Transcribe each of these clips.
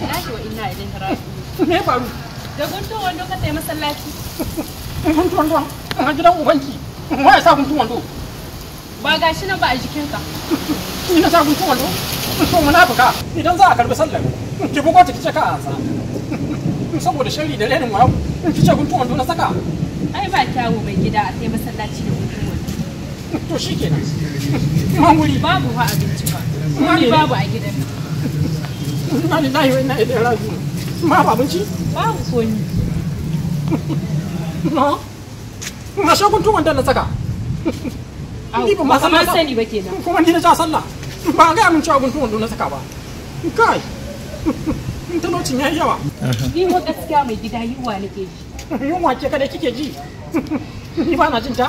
Lillahi wa inna ilaihi raji'un. Me ya faru? Da guntun wando ka tafi masallaci. Guntun wando? A gidan ubanki. Wa ya sa guntun wando? Ba gashi nan ba a jikinka. Ni na sa guntun wando? To munafuka, idan za a karbi sallar, ki bugo ta kice ka ansa. Saboda sharri da renin wayo, kice guntun wando na saka. Ai ba kyawu mai gida a kai masallaci da guntun wando. To shikenan. Manguri babu ha abinci ba. Manguri babu a gidan. Inna lillahi wa inna ilaihi raji'un. Ma ba abinci? Babu komi. No. Na sha guntun wandon na saka. Ni ba ma sani ba kenan. Kuma ni na ja sallah. Ba ga mun cewa guntun wando na saka ba. Kai. Talaucin yayi yawa. Ni wa gaskiya mai gida yunwa nake ji. Yunwa ke kada kike ji. Ni ba na jin ta.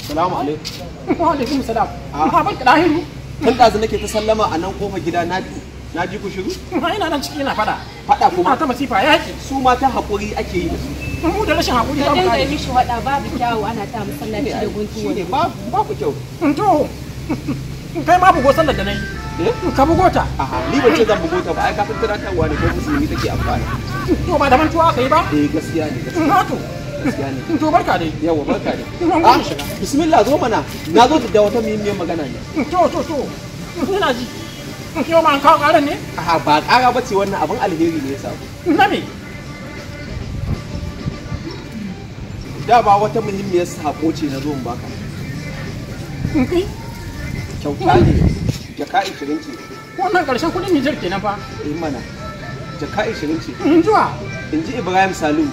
Salamu alaikum. Wa alaikum salam. A barka dahiru. Tun ɗazu nake ta sallama a nan kofar gida na ji ku shiru? Ina nan ciki ina fada. Fada kuma? Ta masifa yaki. Su mata haƙuri ake yi da su. Mu da rashin haƙuri za mu kare. Ka dinga mishi wada babu kyawu ana ta masallaci da guntu wani. Babu kyau. To kai ma bugo sallar da nayi. Ka bugo ta. Aha, ni ban ce zan bugo ta ba, ai ka san tunatarwa ne ko musulmi take amfana. To ba da mantuwa aka yi ba? Eh gaskiya ne gaskiya. Na to. Gaskiya ne. To barka dai. Yawa barka dai. Ah, bismillah zo mana. Na zo da wata muhimmiyar magana ne. To. Ina ji. Yau ma an kawo ƙaran ne? Aha, ba ƙara ba ce wannan abin alheri ne ya samu. Na me? Da ba wata muhimmiyar sako ce na zo in baka. Kai? Kyauta ne. Jaka 20 ce. Wannan ƙarshen kuɗin Nijar kenan fa. Eh mana. Jaka 20 ce. In jiwa? In ji Ibrahim Salu.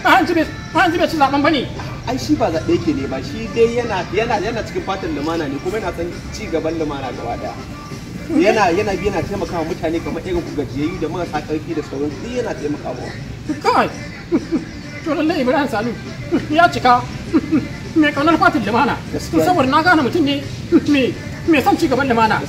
An ji bai ci zaɓen ba ne. Ai shi ba zaɓe ke ne ba, shi dai yana cikin fatan lumana ne kuma yana son ci gaban lumana gaba ɗaya. Yana bi yana taimakawa mutane kamar irin ku gajiyayyu da marasa ƙarfi da sauran duk yana taimakawa. Kai! To lallai Ibrahim Salu ya cika mai ƙaunar fatin lumana. Saboda na gane mutum ne mai son ci gaban lumana.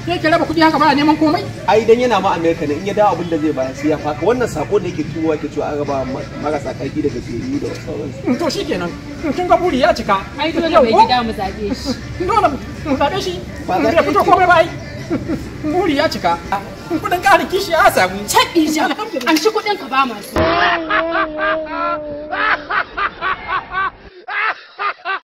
Yake raba kuɗi haka baya neman komai. Ai dan yana ma Amerika ne in ya dawo abin da zai bayar sai ya faka wannan sako da yake turowa yake cewa an raba marasa ƙarfi da gajiyayyu da sauransu. To shikenan kin ga buri ya cika. Ai dole mai gida mu zaɓe shi. Dole mu zaɓe shi. Bai fito komai ba ai. Buri ya cika. Kudin ƙarin kishi ya samu. Caɓi ja. An shi kuɗin ka ba masu.